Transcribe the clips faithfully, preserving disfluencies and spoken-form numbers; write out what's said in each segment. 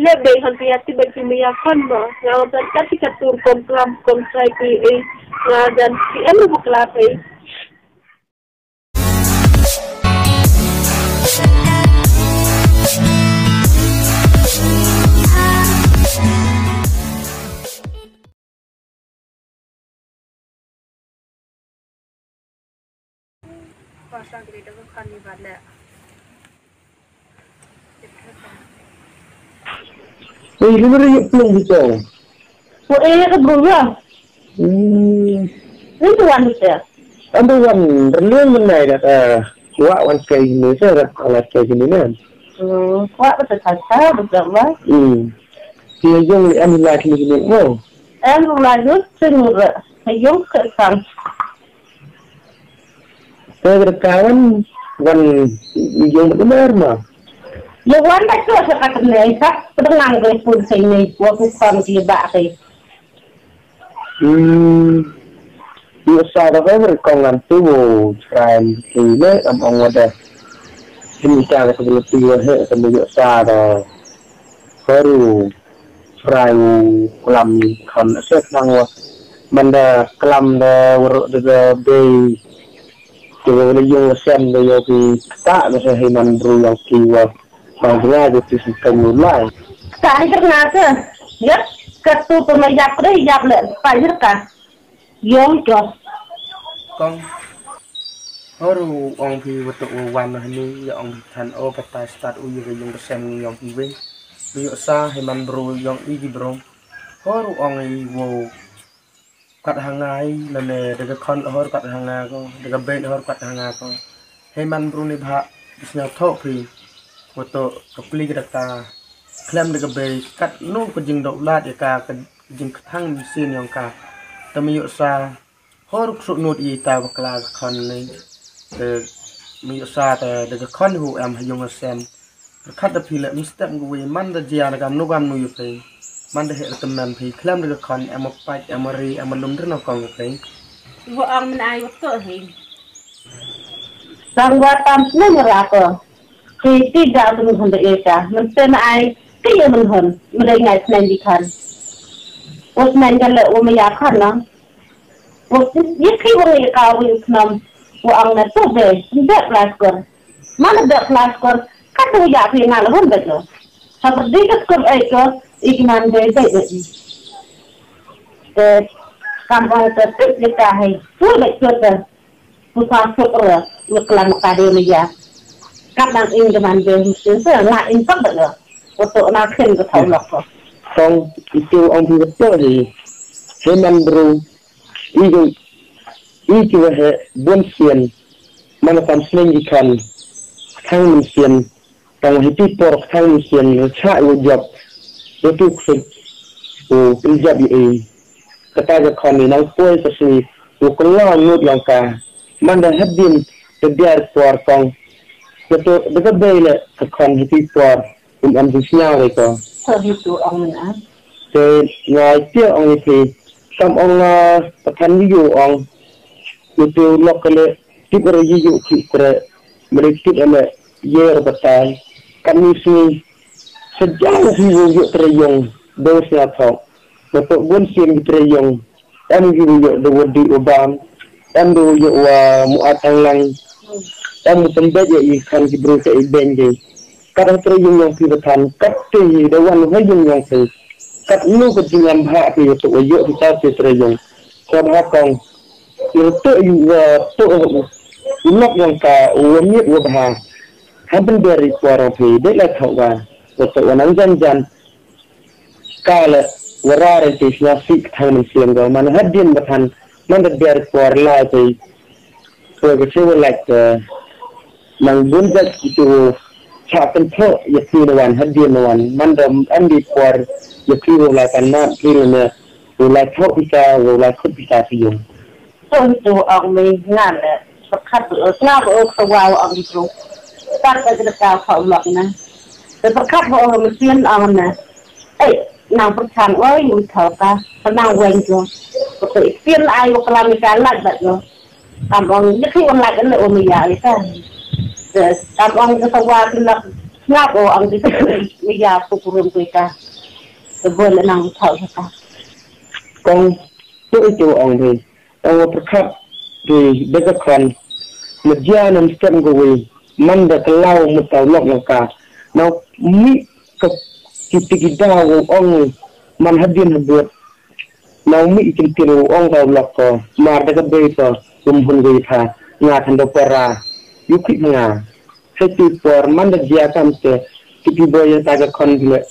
Te bei hon pia ti bei ti mia kon ba. Nga wan tan kat ti kat tur kon klam kon sai ki e. Nga dan ki em ru bukla pe. Ui, lu meri plung bito. Ko e ka bru ya. Hmm. Ni tu wan bito. Ambil wan, renung menai dah. Wa wan kai ni, saya dah wan kai ni kan. Hmm. Wa betul kata, betul lah. Hmm. Dia yang ni am lagi ni mo. Em ru la yut sing ru re. Yung ke sang. Te ka wan wan yung benar ma. Ye wan da tu sa ka ne sa pedang ngai pun sai ne wa ku kham ti ba kai. Hmm. Yu sa da ka ber kong ngan tu wo trai ti ne am ong wa da. Sini ta ka tu ti wa he ka mu yu sa da. Ka ru trai u klam kham se nang wa. Man da klam da wa ru da da bei. Te wa le yung wa sem da yo ki kata da se hei man bru yang ki wa. Bang nga da ti si kan u lai. Ka ai ker na ke. Yep. Ka tu tu ma yap re yap le. Pa yir ka. Yong jo. Kong. Hor u ong phi wa tuk wa wan na hani ya ong phi than o patai start u ya ka yung ka sem ngi yong phi wei. Ngi yok sa hei man bru yong i ki bru. Hor u ong i wo. Kat ha nga i lane da ka khon hor kat ha nga ko. Da ka beit hor kat ha nga ko. Hei man bru ni bha. Sñiaw thok phi. Wa tuk ka pli ka da ka. Khlem da ka bei kat nu ka jingdok lad ya ka ka jingkthang mynsiem yong ka. Te me ïoh sa hor u ksuh nud i ta bakla ka khon ni. Te me ïoh sa te da ka khon hu em ha yung ha sem. Pyrkhat da phi le mstep ka wi man da jia da kam nu kam nu yu phi. Man da heh da tymmen phi khlem da ka khon em ma pait em ma ri em ma lum dren kong phi. Wa ong men ai wa to hi. Tang wa tam snem ra ko. Ki ti da dum hun da eka. Men sen ai ti ya men hun. Men da ngai snen di khan. Wa snen ka le wa ma ya khan na. Wa ye ki wa ngai ka wa yu khnam. Wa ang na to be. Nda klas kor. Mana da klas kor. Ka tu ya pi ngal hun da jo. Sa di ka kor ai ko. Ik man be be be. Te kam ong ta tip ye ka hai. Tu be ko ta. Pusa suk re, ngi klam ka de meja. Kat nang ing keman de mesti se, na ing tak de. Untuk na khin ke tau lok ko. Tong itu ong phi betul di. Heman bru. Iku iki wahe bun sien. Mana tam sling ikan. Tang men sien. Tang hiti por khang sien cha u jop. U tu khit u pynjop i ei. Kata ka khon ni nang poi ka sui u kyngaw ngut long ka. Man da hadien da biar por kong. Kata da ka bei le ka khon hiti por um am jing sñiaw re ko. Sa hitu ong na. Te ngai te ong i phi. Kam ong nga pathan yu ong. Yu tu lok ka le. Tip re yu yu ki kre. Mari tip re ye re batai. Kam ni sui. Sejang si yu yu tre yong. Dong sia thok. Natok bun sien ki tre yong. Em ki yu yu da wadi u bam. Em du yu wa mu atang lang. Em mu tembet ya i khan ki bru ka i ben ki. Kat ha tre yong yong phi ba than, kat te hi da wan ha yong yong phi. Kat nu ka jingam ha phi to wa yo phi ta te tre yong. Ka ba kong. Yu to yu wa to u nok yong ka u wa miet wa ba ha. Ha ben der i kwa rong phi de la thau wa. Wa to wa nang jan jan. Ka le wa ra re te sna sik thang men siem go man ha dien ba than man da der kwa la te. Ko ka che wa lak, eh, nang bun jat kitu cha kan tho ya phi na wan, hadien na wan. Man da am di por ya phi wa la kan na phi na ne. Wa la tho pita, wa la khut pita phi yung. To tu ong mi ngan le. Sakat bu nga bu sa wa ong tu. Tak ka ka ka lok na. Te pyrkhat ba ong machine ong na. Ei, nang pyrkhat oi u thau ka, nang weng jo. Ko te pin ai u klam ka lak ba jo. Kam ong ni ki ong lak ne ong ya ai ka. Te kam ong ka sa wa ki lak. Nga ko ang di ka ya ko purum ko ka. Te bol nang thau ka. Kong, tu itu ang di. Ang wa pyrkhat di dega khan. Media nam stem ko wi. Man da kalau mutau lok lok ka. Nau mi ka kita kita wa ong man hadin habut. Nau mi ikin tin u ong ka u lok ko, mar da ka bei ko, um hun gei pha, nga than da para, yu ki nga. Hei tu por man da dia kam te, ki pi boy ta ka khon ble,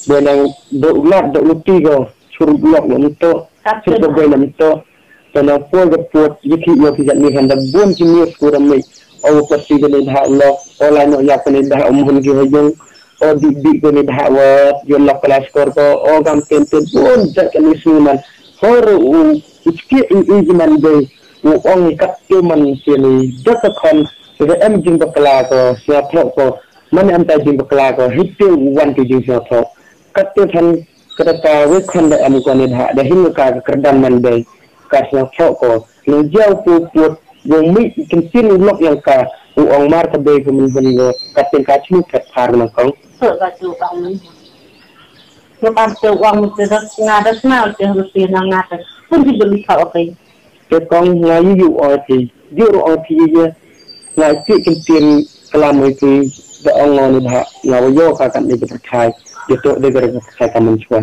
boy nang do u lat do u ti ko, sur lok lo mto, sur ko boy nang mto, ta nang por ka pot, yu ki yo ki gat ni han da bun ki ni skur mi, o ko ti ka ni da lok, o lai no ya ka ni da um hun ki ha yung, O di di ko ni da wa yo lok kala skor ko o gam pen pen bun jat ka ni sni man. Hor u u ski u u ji man de u ong kat tu man si ni da ka khon da em jing bakla ko sia thok ko man em ta jing bakla ko hit tu u wan tu jing sia thok. Kat tu than kata ka we khon da em ko ni da da hin ka ka kerdan man de ka sia thok ko. Nang jauh pu put wong mi kin tin u lok yang ka u ong mar ka bei ka mun hun yo ka tin ka chnu phet phar nang kong. Ka tu ka mun. Yo kam te wang te da nga da sna te ru te na nga te. Pun ti beli ka oke. Te kong nga yu yu o ti. Yu ru o ti ye. Nga ti kin tin kalam o ti da ong ngo ni da nga wa yo ka kan ni ka thai. Ye to de ga ka thai ka mun chwa.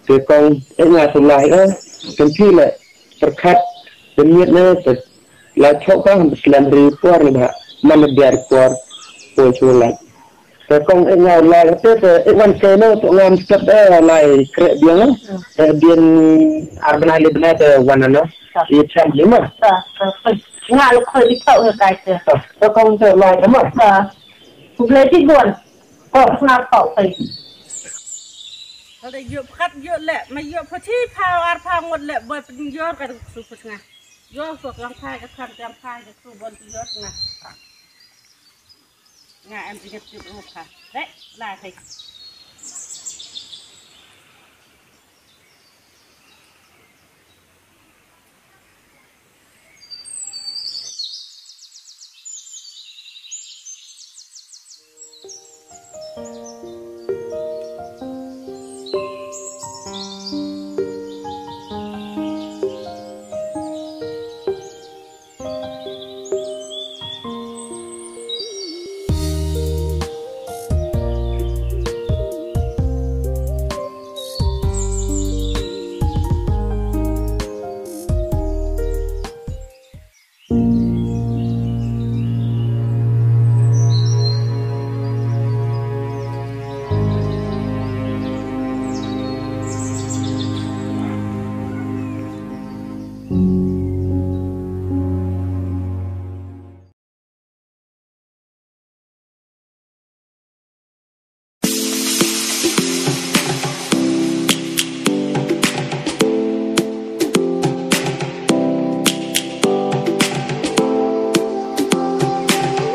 Te kong e nga tu lai e. Kin ti le. Pyrkhat pynmiat ne te la chok ka slem ri por ne ba man ne biar por po chu la. Te kong e nga la te te e wan ke no to ngam step e lai kre biang e biang ar bnai le bnai te wan no. I cham ni ma. Nga lo khoi di thau he kai te. Te kong te lai ma. Ku ble ti gon. Ko sna thau kai. Ka da ïoh phat ïoh leh, ma ïoh phat hi pha ar pha ngot leh, boi pynïor ka da su phat nga. Ïoh ko klang phai ka khan klang phai ka su bon pynïor nga. Nga em pynïor tip ru pha. Dek, la kai.